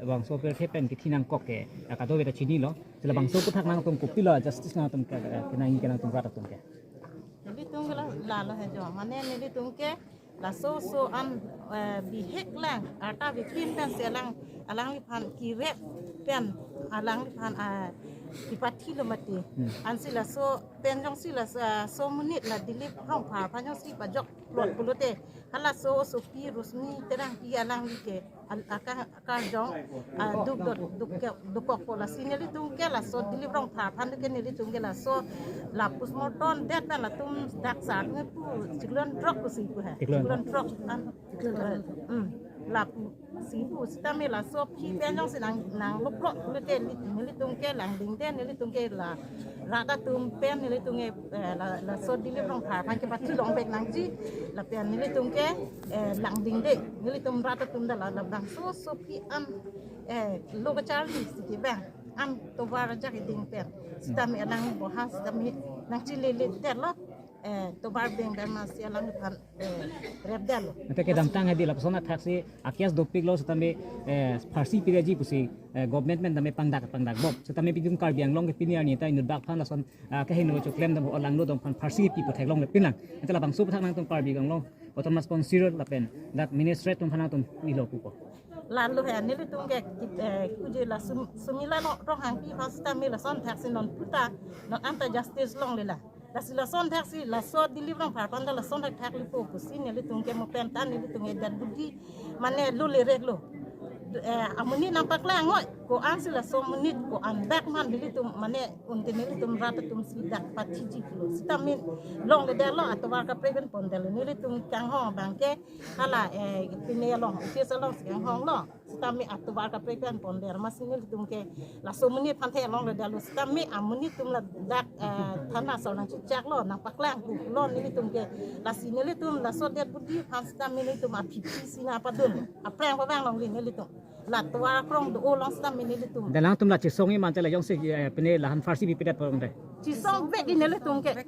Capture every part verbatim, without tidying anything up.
Labangso apirthe pen kithi nangkok ke, ya, kadokave ta chinilo. Si labangso aphuthak nangtum kopilo justice nangtum ke, ke, kenangji ke nangtum rat atum ke. Nelitum ke la, lalo he jo. Mane nelitum ke laso oso an, eh, bihek lang, arta bipin pen si alang, alangliphan kirep pen, alangliphan, ah, kipathilo mati. Hmm. Ansi laso pen jongsi laso, ah, laso amonit la Dilip Rongphar aphan jongsi pajokplot pulote, halaso osopi Rosmi Terangpi alangli ke, al-, aka-, akarjong, ah, duk dot, duk ke, dukokpo. Lasi nelitum ke laso Dilip Rongphar aphan ke nelitum ke laso la postmortem det pen latum dak sar nge pu chiklo throk pusi pu he. Chiklo. Chiklo throk an. Eh, hmm. Lapusi pu sitame laso aphi pen jongsi nang, nangloplot pulote neli, nelitum ke langdingde, nelitum ke la rat atum pen nelitum ke, eh, la, laso Dilip Rongphar aphan kepathi longvek nangji lapen nelitum ke, eh, langdingde, nelitum rat atum ta la, labangso osopi an, eh, lo kacharli si kevang an tovar ajak iding pen. Sitame alang boha sitame nangchilele detlo, eh, tovar beng dan masi alangphan, eh, rep detlo. Ante kedamtang hedi lapuson athak si a-case dopiklo sitame, eh, pharsi pidetji pusi, eh, government pen tame pangdak pangdak bom. Sitame pitum Karbi Anglong ke pini arni ta inut bak aphan lason, ah, kehingno choklem dam alanglo dam aphan pharsi pi pu theklongle pinlang. Ante labangso aphuthak nangtum Karbi Anglong Autonomous Council lapen dak ministry atum aphan nangtum ilo pupo. Lalo he nelitum ke, eh, kuji la Sum-, Sumila Ro-, Ronghangpi aphan sitame lason athak si non puta, non anta justice longlela. Lasi lason athak si, laso Dilip Rongphar aphan ta lason athak thaklipo pusi nelitum ke mo pen ta nelitum ke dead body mane lo lerek lo. Eh, amonit nangpaklang noi, ko-an si laso amonit ko-an dak man nelitum mane unte nelitum rat atum si dak pathiji pulo. Sitame longledetlo, atovar kaprek pen pondetlo, nelitum kanghon abang ke hala, eh, pine along, office along si kanghonlo. Sitame atovar kaprek pen ponder masi nelitum ke laso amonit aphan the longledetlo. Sitame amonit atum ladak, eh, thana asor nangchechaklo, nangpaklanglo nelitum ke. Lasi nelitum laso dead body aphan sitame nelitum aphi phi si nangpadun. Aphrang pavang longle nelitum. La tovar krong do-o along sitame nelitum. Dan nangtum la chesongji ma ante la jongsi, eh, pine lahan pharsi pipedet pon te. Chesongvekji nelitum ke.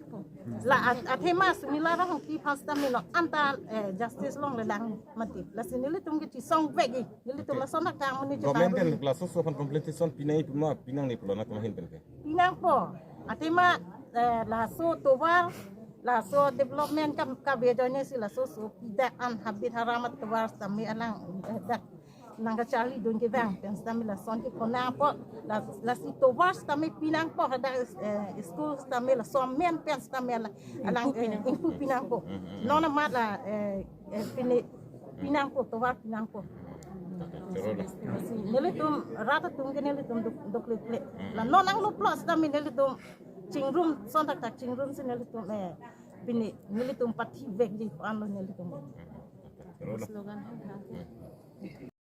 La at-, athema Sumila Ronghangpi aphan sitame non anta, eh, justice longlelang mati. Lasi nelitum ke chesongvekji. Nelitum lason athak amonit government pen chepadun. Laso oso aphan compensation pinangji pu ma pinangne pulo nangtum ahin pen ke? Pinangpo. Athema, eh, laso tovar, laso development kam kabe ajoine si laso oso dak an habit haram atovar sitame alang, eh, dak nangkacharlidun kevang pen sitame lason ke konangpo, la, lasi tovar sitame pinangpo, hadak, eh, school sitame laso amen pen sitame alang, alang, eh, ingpu pinangpo. Ingpu pinangpo. Hmm, hmm, hmm. Non amat la, eh, eh, pine, pinangpo, tovar pinangpo. Choro la. Lasi nelitum rat atum ke nelitum duk, dukleple. Hmm. La non nangloplot sitame nelitum chingrum, lason athak chingrum si nelitum, eh, pine, nelitum pathivekji anlo nelitum. Choro la. Slogan hai tha. Hmm.